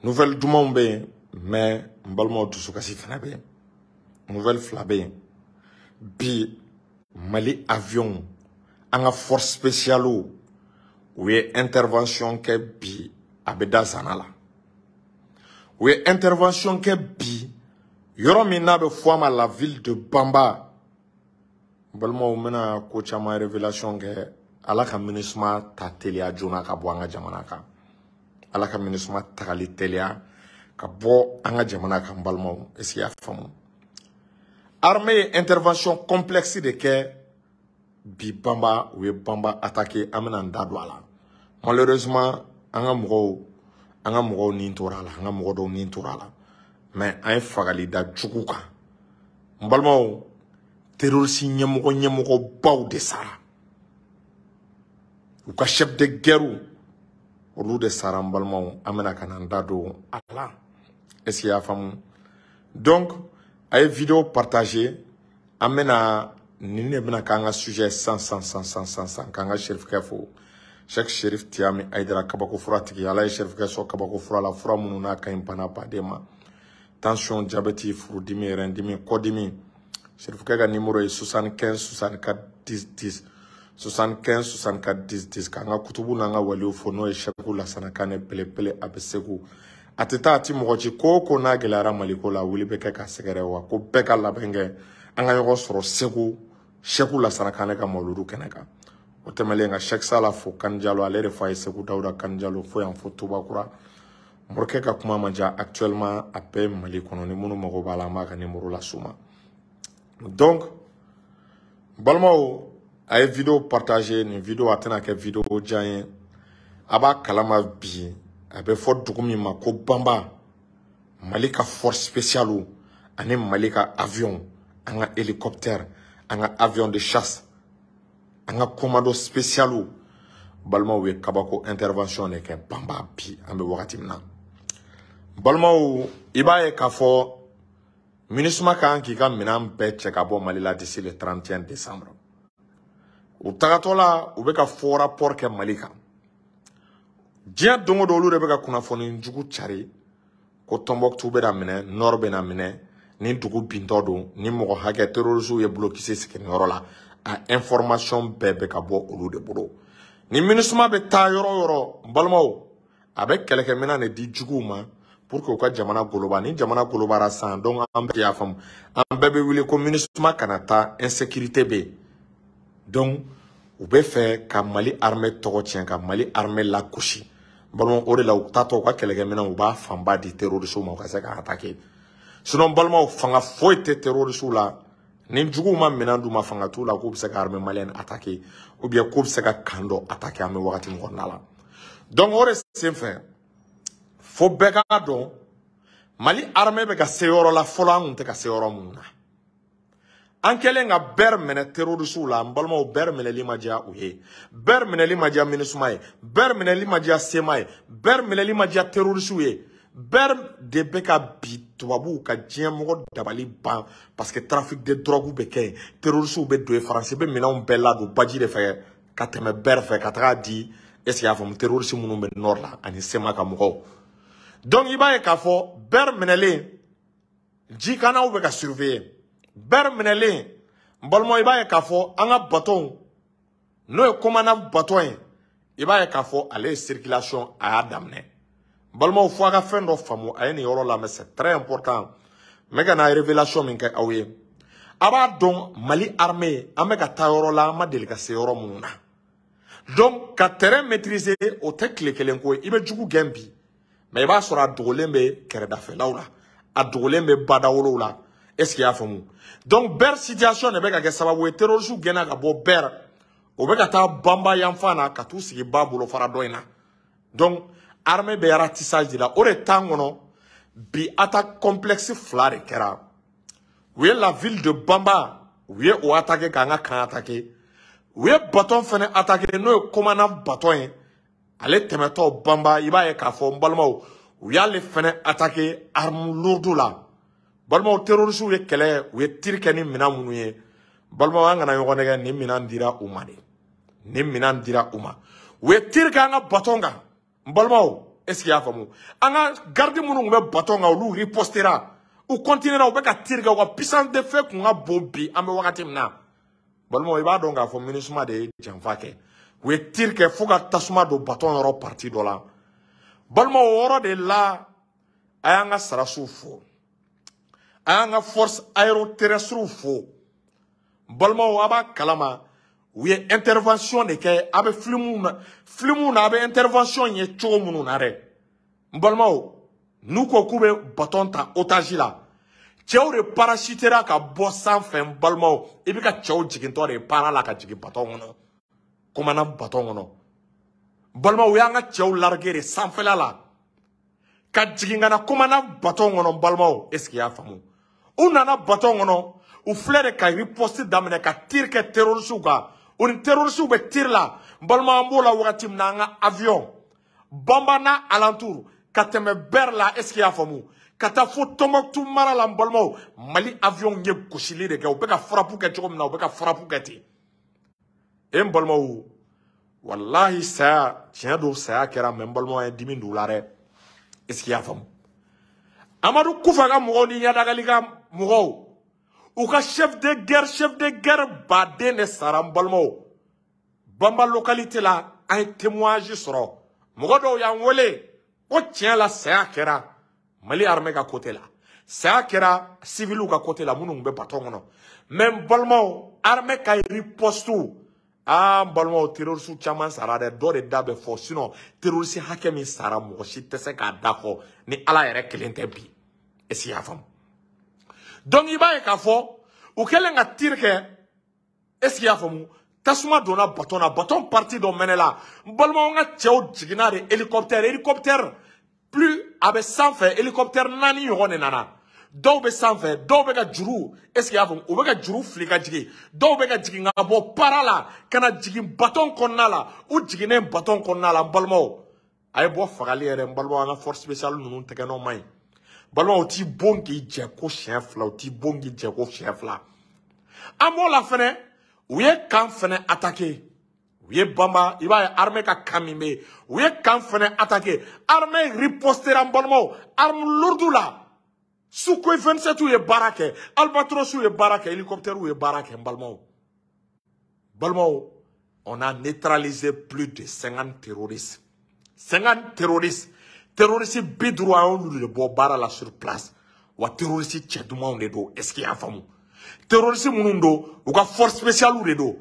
Nouvelle dumanw bɛ yen, mais n balimaw, dusukasi fana bɛ yen. Nouvelle fila bɛ yen bi. Mali avion, an ka force spéciale, u ye intervention kɛ bi. A bɛ da zana la. U ye intervention kɛ bi yɔrɔ min n'a bɛ fɔ a ma la ville de Bamba. N balimaw, n bɛna ko caman révélation kɛ. Ala ka MINUSMA ta teliya joona ka bɔ an ka jamana kan. Ala ka MINUSMA tagali teliya ka bɔ an ka jamana kan. N balimaw, est ce que i y'a faamu? Armée ye intervention complexe de kɛ bi Bamba. U ye Bamba attaqué. An bɛna n da don a la. Malheureusement, an ka mɔgɔw nin tora a la, an ka mɔgɔ dɔw nin tora a la, mais an ye fagali da jugu kan. N balimaw, terroriste ɲɛmɔgɔ ɲɛmɔgɔbaw de sara, u ka chef de guerre, olu de sara. N balimaw, an bɛna ka na n da don a la. Est ce que i y'a faamu? Donc a ye vidéo partager. An bɛna nin de bɛna k'an ka sujet san san san san san san. K'an ka Serifukɛ fo, Cheikh Sherif Tiyami Ayidara, kabako fura tigi. Ala ye Serifukɛ sɔn kabako fura la, fura minnu n'a ka ɲi bana baden ma: tension, diabète, furudimi, rein-dimi, kɔdimi. Serifukɛ ka numéro ye 75 64 10 10, 75 64 10 10. K'an ka kutubu n'an ka waliw fo, n'o ye Sɛku Lasana Kane belebele. A bɛ Segu, a tɛ taa, a ti mɔgɔ ci. Ko o ko n'a gɛlɛyara Maliko la, wuli bɛ kɛ ka sɛgɛrɛ wa. Ko bɛɛ ka labɛn kɛ, an ka ɲɔgɔn sɔrɔ Segu, Sɛku Lasana Kane ka mawuludu kɛnɛ kan. O tɛmɛlen, ka Sɛki Sala fo, Kanjalo, ale de fa ye Segu Dawuda Kanjalo fo yan fo Tubakura. Morikɛ ka kuma man diya. Actuellement a bɛɛ Mali kɔnɔ, ni minnu mago b'a la, an b'a ka numéro las'u ma. Donc balimaw, a ye vidéo partager. Nin vidéo a tɛna kɛ vidéo jan ye. A b'a kalama bi, a bɛ fɔ dugu min ma ko Banba, Mali ka force spéciale ani Mali ka avion, an ka hélicoptère, an ka avion de chasse, an ka commando spécial, balimaw, ye kabako intervention de kɛ Banba bi. An bɛ wagati min na, balimaw, i b'a ye k'a fɔ MINUSMA kan k'i ka minɛn bɛɛ cɛ ka bɔ Mali la d'ici le 31 décembre. U tagatɔ la, u bɛ ka faux rapport kɛ Mali kan diɲɛ don o don. Olu de bɛ ka kunnafoni jugu cari ko Tɔnbɔkutu bɛna minɛ, Nord bɛna minɛ, ni dugu bintɔ don, ni mɔgɔ hakɛ terroristew ye blocus sigi nin yɔrɔ la. A information bɛɛ bɛ ka bɔ olu de bolo. Ni MINUSMA bɛ taa yɔrɔ o yɔrɔ, n balimaw, a bɛ kɛlɛkɛminɛn de di juguw ma pour que u ka jamana goloba. Ni jamana golobara sisan, donc an bɛɛ y'a faamu, an bɛɛ bɛ wuli ko MINUSMA kana taa, insécurité bɛ yen. Donc u bɛ fɛ ka Mali armée tɔgɔ tiɲɛ, ka Mali armée lagosi. Balimaw, o de la u taatɔ, u ka kɛlɛkɛminɛnw, u b'a fanba di terroristew ma, u ka se ka attaquer. Sinon balimaw, fanga foyi tɛ terroristew la. Ni juguw ma minɛn d'u ma, fanga t'u la k'u bɛ se ka armée malienne attaquer ou bien k'u bɛ se ka camp dɔ attaquer an bɛ wagati min kɔnɔna la. Donc o de senfɛ, fo bɛɛ k'a dɔn, Mali armée bɛ ka se yɔrɔ la fɔlɔ, an kun tɛ ka se yɔrɔ mun na. An kɛlen ka Ber minɛ terroristew la, n balimaw, Ber minɛli ma diya u ye, Ber minɛli ma diya MINUSMA ye, Ber minɛli ma diya CMA ye, Ber minɛli ma diya terroristew ye. Ber de bɛ ka bi tubabuw ka diɲɛmɔgɔ dabali ban, parce que trafic de drogue bɛ kɛ yen, terroristew bɛ don yen. Faransi bɛ minɛnw bɛɛ ladon baji de fɛ ka tɛmɛ Ber fɛ ka taga di, est ce que y'a faamu, terroriste minnu bɛ nord la ani CMA ka mɔgɔw. Donc i b'a ye k'a fɔ Ber minɛlen, jikanaw bɛ ka surveiller. Ber minɛlen, n balimaw, i b'a ye k'a fɔ an ka bateau, n'o ye commandant bateau ye, i b'a ye k'a fɔ ale ye circulation a y'a daminɛ. N balimaw, fo a ka fɛn dɔ faamu. A ye nin yɔrɔ lamɛn, c'est très important. N bɛ ka na révélation min kɛ aw ye, a b'a dɔn Mali armée, an bɛ ka taa yɔrɔ la, an ma deli ka se yɔrɔ minnu na. Donc ka terrain maîtriser, o tɛ tile kelen ko ye. I bɛ jugu gɛn bi, mais i b'a sɔrɔ a dogolen bɛ kɛrɛdafɛlaw la, a dogolen bɛ badawolow la. Est ce que i y'a faamu? Donc Ber situation de bɛ ka kɛ sababu ye, terroriste gɛnna ka bɔ Ber, o bɛ ka taa Banba yanfan na ka t'u sigi ba bolofara dɔ in na. Donc armée bɛ ratissage de la. O de temps kɔnɔ bi, attaque complexe fila de kɛra. U ye la ville de Bamba, u ye o attaqué k'an ka camp attaqué. U ye bateau fɛnɛ attaqué, n'o ye commandant bateau ye, ale tɛmɛtɔ Banba. I b'a ye k'a fɔ, n balimaw, u y'ale fɛnɛ attaqué arme lourde la. Balimaw, terroristew ye kɛlɛ, u ye tir kɛ ni minɛn minnu ye, balimaw, an kana ɲɔgɔn nɛgɛ, nin minɛn dira u ma de, nin minɛn dira u ma. U ye tir kɛ an ka bateau kan, n balimaw. Est-ce qu'il y a faamu? An ka garde minnu tun bɛ bateau kan, olu ripostera. U continuera, u bɛ ka tir kɛ, u ka puissance de feu kun ka bon bi an bɛ wagati min na. Balimaw, i b'a dɔn k'a fɔ MINUSMA de ye janfa kɛ. U ye tir kɛ fo ka tasuma don bateau yɔrɔ partie dɔ la. Balimaw, o yɔrɔ de la, a y'an ka sarasiw fo. A y'an ka force aéroterrestre fo. Balimaw, a b'a kalama, u ye intervention de kɛ. A bɛ film na, a bɛ intervention ye cogo minnu na dɛ. N balimaw, n'u ko k'u bɛ bateau ta otage la, cɛw de parachutera ka bɔ sanfɛ. N balimaw, i bɛ ka cɛw jigintɔ de para la ka jigin bateau kɔnɔ, commandant bateau kɔnɔ. Balimaw, u y'an ka cɛw larguer de sanfɛla la ka jigin ka na commandant bateau kɔnɔ. N balimaw, est ce que i y'a faamu? U nana bateau kɔnɔ, u filɛ de ka riposte daminɛ ka tir kɛ terroristew kan. O ni terroristew bɛ tir la. N balima, an b'o la wagati min na, an ka avion Banba n'a alentour ka tɛmɛ Ber la, est ce que i y'a faamu, ka taa fo Tombouctou mara la. N balimaw, Mali avion ye gosili de kɛ. U bɛ ka frappe kɛ cogo min na, u bɛ ka frappe kɛ ten. E n balimaw, walahi, saya tiɲɛ don, saya kɛra, mais n balimaw ye dimi don u la dɛ. Est ce que i y'a faamu? Amadu Kufa ka mɔgɔw ni Iyad Ag Ghali ka mɔgɔw, u ka chef de guerre baden de sara. N balimaw, Banba localité la, an ye témoignage sɔrɔ. Mɔgɔ dɔw y'an wele ko tiɲɛ la, saya kɛra Mali armée ka côté la, saya kɛra civiliw ka côté la minnu tun bɛ bateau kɔnɔ. Mais n balimaw, armée ka riposte, aa, n balimaw, terroriste caman sara dɛ. Dɔ de da bɛ fɔ, sinon terroriste hakɛ min sara, mɔgɔ si tɛ se k'a da fɔ ni Ala yɛrɛ kelen tɛ bi. Est ce que i y'a faamu? Donc i b'a ye k'a fɔ u kɛlen ka tir kɛ, est ce que i y'a faamu, tasuma donna bateau na, bateau partie dɔ mɛnɛ la. N balimaw, n ka cɛw jiginna de hélicoptère plus a bɛ sanfɛ, hélicoptère 4 ɲɔgɔn de nana. Dɔw bɛ sanfɛ, dɔw bɛ ka juru, est ce que i y'a faamu, u bɛ ka juru fili ka jigin, dɔw bɛ ka jigin ka bɔ para la ka na jigin bateau kɔnɔna la. U jiginnen bateau kɔnɔna la, n balimaw, a ye bɔ fagali yɛrɛ. N balimaw, an ka force spéciale ninnu tɛgɛ nɔ man ɲi. Balimaw, u t'i bon k'i jɛ ko siɲɛ fila, u t'i bon k'i jɛ ko siɲɛ fila. An b'o la fɛnɛ, u ye camp fɛnɛ attaqué. U ye Banba, i b'a ye armée ka camp min bɛ yen, u ye camp fɛnɛ attaqué. Armée ripostera, n balimaw, arme lourde la. Sukhoi 27 ye baara kɛ, Albatros ye baara kɛ, hélicoptère ye baara kɛ. N balimaw, on a neutralisé plus de 50 terroristes, 50 terroristes, terroristes 50, an y'olu de bɔ baara la sur place. Wa terroriste cɛ dumanw de don. Est ce que i y'a faamu? Terroriste minnu don, u ka force spéciale de don.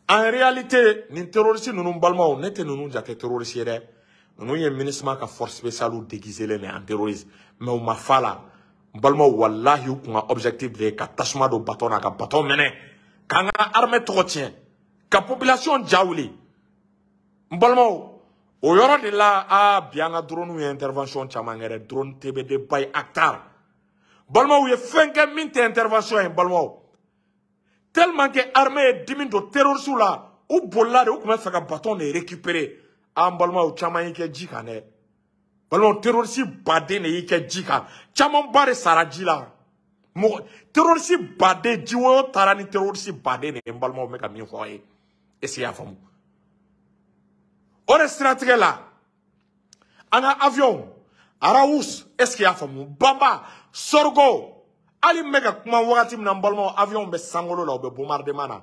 En réalité, nin terroriste ninnu, balimaw, ne tɛ ninnu jate terroriste ye dɛ. Ninnu ye MINUSMA ka force spéciale déguisé len en terroriste, mais u ma fa la. N balimaw, walahi, u kun ka objectif de ye ka tasuma don bateau na, ka bateau minɛ, k'an ka armée tɔgɔ tiɲɛ, ka population ja wuli. N balimaw, o yɔrɔ de la, aa, bi an ka drone ye intervention caman kɛ dɛ. Drone TBD Bayraktar, balimaw, ye fɛn kɛ min tɛ intervention ye. Balimaw, tellement que armée ye dimi don terroriste la, u bolila de, u tun bɛ fɛ ka bateau de récupérer. An balimaw, caman y'i kɛ ji kan dɛ. Balimaw, terroriste baden de y'i kɛ ji kan, camanba de sara ji la. Mɔgɔ terroriste baden, jiwoyo taara ni terroriste baden de ye. N balimaw, n bɛ ka min fɔ aw ye, est ce que i y'a faamu? O de siratigɛ la, an ka avion Arous, est ce que i y'a faamu, Banba, Sorgho, hali n bɛ ka kuma wagati min na, n balimaw, avion bɛ sankolo la, u bɛ bombardement na.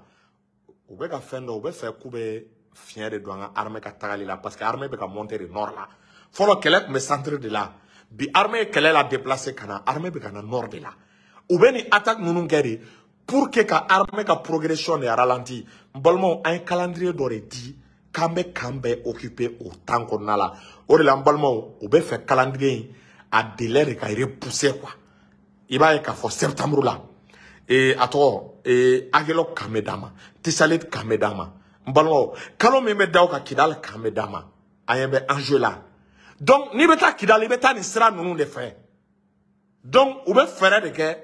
U bɛ ka fɛn dɔ, u bɛ fɛ k'u bɛ fiɲɛ de don an ka armée ka tagali la, parce que armée bɛ ka monter de nord la. Fɔlɔ, kɛlɛ tun bɛ centre de la. Bi, armée ye kɛlɛ la déplacer ka na, armée bɛ ka na nord de la. U bɛ nin attaque ninnu kɛ de pour que ka armée ka progression de ralenti. N balimaw, an ye calendrier dɔ de di k'an bɛ camp bɛɛ occuper o temps kɔnɔna la. O de la, n balimaw, u bɛ fɛ calendrier in a délai de ka repousser quoi. I b'a ye k'a fɔ septembre la, ee, a tɔgɔ, ee, Aguelhok camp bɛ d'a ma, Tessalit camp bɛ d'a ma. N balimaw, kalo min bɛ da o kan, Kidal camp bɛ d'a ma. An ɲɛ bɛ enjeu la. Donc n'i bɛ taa Kidal, i bɛ taa nin sira ninnu de fɛ. Donc u bɛ fɛɛrɛ de kɛ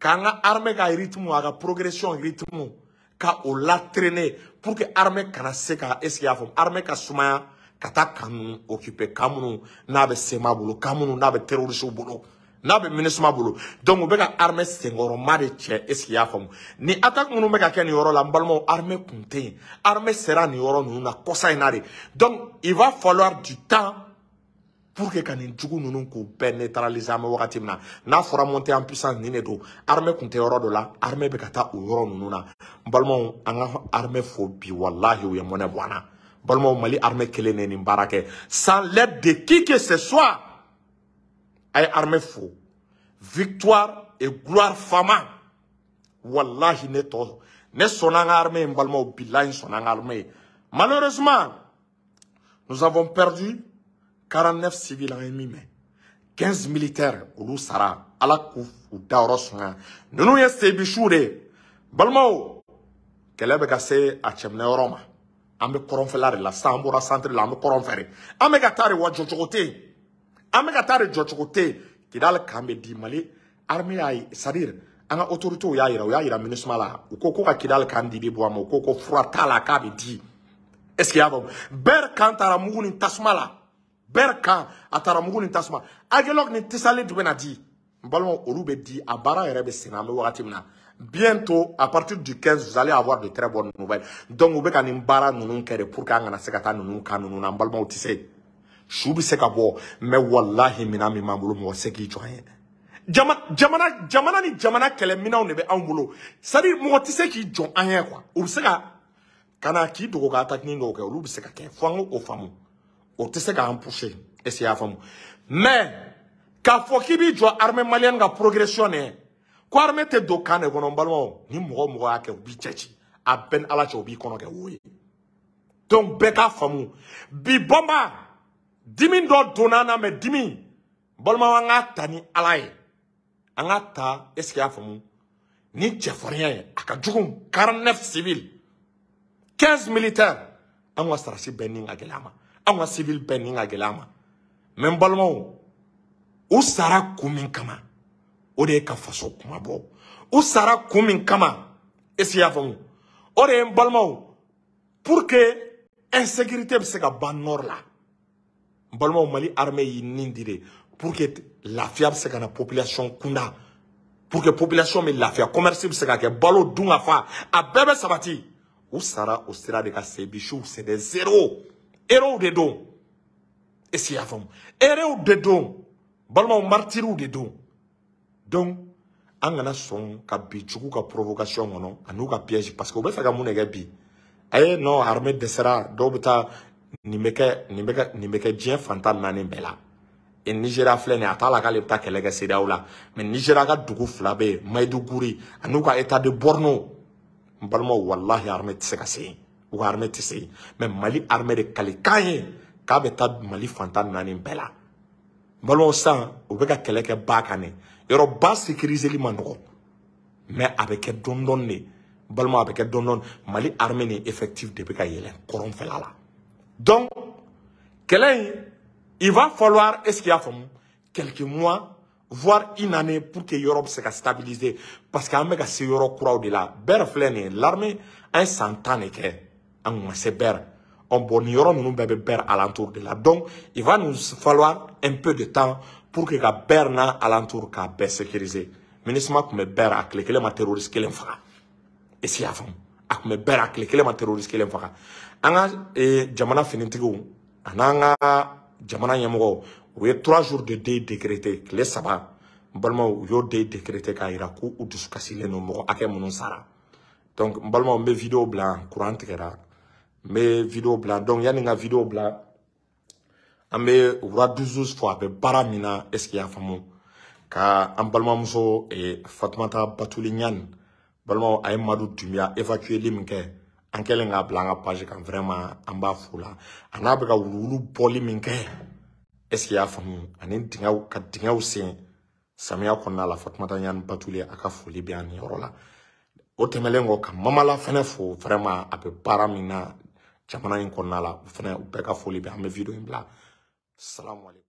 k'an ka armée ka rythme, a ka progression rythme, ka o latraîner pour que armée kana se ka, est ce que i y'a faamu, armée ka sumaya ka taa camp ninnu occuper, camp minnu n'a bɛ CMA bolo, camp minnu n'a bɛ terroriste bolo, n'a bɛ MINUSMA bolo. Donc u bɛ ka armée senkɔrɔma de cɛ. Est ce que i y'a faamu? Ni attaque minnu bɛ ka kɛ nin yɔrɔ la, n balimaw, armée kun tɛ yen. Armée sera nin yɔrɔ ninnu na kɔsa in na de. Donc il va falloir du temps. Pour que ka nin jugu ninnu k'u bɛɛ neutraliser an bɛ wagati min na, n'a fɔra monter en puissance nin de don. Armée kun tɛ yɔrɔ dɔ la, armée bɛ ka taa o yɔrɔ ninnu na. N balimaw, an ka armée fo bi, walahi u ye mɔnɛ bɔ an na. Balimaw, Mali armée kelen de nin baara kɛ sans l'aide de qui que ce soit. A ye armée fo, victoire et gloire fama. Wallahi ne tɔ ne sɔnna an ka armée ye. N balimaw, bilahi n sɔnna an ka armée ye. Malheureusement, nous avons perdu 49 civils an ye min mɛn, 15 militaires olu sara. Ala k'u dayɔrɔ sumaya. Ninnu ye sebisiw de ye. Balimaw, kɛlɛ bɛ ka se a cɛminɛ yɔrɔ ma. An bɛ kɔrɔnfɛla de la sisan, an bɔra centre la, an bɛ kɔrɔn fɛ de, an bɛ ka taa de wa jɔcogo tɛ yen, an bɛ ka taa de, jɔcogo tɛ yen. Kidali kan bɛ di Mali armée y'a ye, c'est à dire an ka autorités y'a yira, u y'a yira MINUSMA la, u ko ko ka Kidali kan di bɔ a ma, u ko ko fura t'a la k'a bɛ di. Est ce que i y'a faamu? Bɛɛ kan taara mugu ni tasuma la, bɛɛ kan a taara mugu ni tasuma. Aguelhok ni Tessalit bɛ na di. N balimaw, olu bɛ di, a baara yɛrɛ bɛ sen na an bɛ wagati min na. Bientôt, à partir du 15, vous allez avoir de très bonnes nouvelles. Donc u bɛ ka nin baara ninnu kɛ de pour que an kana se ka taa ninnu kan ninnu na. N balimaw, tɛ se su bɛ se ka bɔ, mais walahi minɛn min b'an bolo, mɔgɔ tɛ se k'i jɔ an ye. Jamana jamana ni jamana kɛlɛminɛnw de bɛ anw bolo, c'est à dire mɔgɔ tɛ se k'i jɔ an ye quoi. U bɛ se ka na k'i dogo ka attaque dɔw kɛ, olu bɛ se ka kɛ, fo an k'o faamu. O tɛ se k'an pousser, est ce que i y'a faamu? Mais k'a fɔ k'i b'i jɔ armée malienne ka progression de ye, ko armée tɛ don camp de kɔnɔ, n balimaw, ni mɔgɔ mɔgɔ y'a kɛ, u b'i cɛ ci. A bɛɛ ni Ala cɛ, u b'i kɔnɔ kɛ wo ye. Donc bɛɛ k'a faamu bi, bɔnba dimi dɔ donna an na, mais dimi, balimaw, an k'a ta ni Ala ye, an k'a ta, est ce que i y'a faamu, ni cɛfarinya ye. A ka jugu, 49 civils, 15 militaires. An ka sarasi bɛɛ ni ka gɛlɛn a ma, an ka civil bɛɛ ni ka gɛlɛn a ma. Mais n balimaw, u sara kun min kama, o de ye ka faso kuma bɔ. U sara kun min kama, est ce que i y'a faamu, o de ye, n balimaw, pour que insécurité bɛ se ka ban nord la. N balimaw, Mali armée y'i nin di de pour que lafiya bɛ se ka na population kunda, pour que population bɛ lafiya, commerce bɛ se ka kɛ, balo dun ka fa, a bɛɛ bɛ sabati. U sara o sira de ka. Sebisiw, c'est des héros, héros de don. Est ce que i y'a faamu? Héros de don, balimaw, martyrs de don. Donc an kana sɔn ka bi jugu ka provocation kɔnɔ a n'u ka piège, parce que u bɛ fɛ ka mun de kɛ bi? A ye non, armée dɛsɛra, dɔw bɛ taa nin bɛ kɛ, nin bɛ kɛ, nin bɛ kɛ diɲɛ fantan naani bɛɛ la. E Nigéria filɛ nin ye, a t'a la k'ale bɛ taa kɛlɛ kɛ CEDEAO la, mais Nigéria ka dugu fila bɛ yen, Maiduguri a n'u ka état de Borno. N balimaw, walahi armée tɛ se ka se yen, u ka armée tɛ se yen. Mais Mali armée de kalikan ye k'a bɛ taa Mali fantan naani bɛɛ la. N balimaw, sisan u bɛ ka kɛlɛ kɛ ba kan de, yɔrɔ ba sécuriseli ma nɔgɔn, mais a bɛ kɛ dɔɔni dɔɔni de. Balimaw, a bɛ kɛ dɔɔni dɔɔni. Mali armée ni effectif de bɛ ka yɛlɛn kɔrɔnfɛla la. Donc kɛlɛ in, il va falloir, est ce qu'il y a faamu, quelques mois voire une année pour que yɔrɔ bɛ se ka stabiliser, parce que an bɛ ka se yɔrɔ kuraw de la. Bɛrɛ filɛ nin ye, l'armée an ye san 10 de kɛ, an kun ma se bɛrɛ. Bon, nin yɔrɔ ninnu bɛɛ bɛ bɛrɛ alentour de la. Donc il va nous falloir un peu de temps pour que ka bɛrɛ n'a alentour k'a bɛɛ sécuriser. MINUSMA tun bɛ bɛrɛ, a tile kelen ma terroriste kelen faga. Est ce que i y'a faamu? A tun bɛ bɛrɛ, a tile kelen ma terroriste kelen faga. An ka jamana finitigiw a n'an ka jamana ɲɛmɔgɔw, u ye 3 jours de deuil décrété, tile 3. N balimaw, u y'o deuil décrété k'a yira ko u dusukasilen don mɔgɔ hakɛ minnu sara. Donc n balimaw, n bɛ vidéo bila, courant tigɛra, n bɛ vidéo bila. Donc yanni n ka vidéo bila, an bɛ Roi 12 fɔ, a bɛ baara min na, est ce que i y'a faamu, ka an balimamuso Fatumata Batuli Ɲani. Balimaw, a ye Madu Dunbiya évacueli min kɛ, an kɛlen k'a bila an ka page kan, vraiment an b'a fo la. A n'a bɛ ka wuluwulu bɔli min kɛ, est ce que i y'a faamu, ani dingɛw ka dingɛw sen samiya kɔnɔna la, Fatumata Ɲani Batuli, a ka foli bɛ yan nin yɔrɔ la. O tɛmɛnen kɔ, ka Mamala fɛnɛ fo, vraiment a bɛ baara min na jamana in kɔnɔna la, o fɛnɛ, u bɛɛ ka foli bɛ. An bɛ vidéo in bila. Salamu aleykum.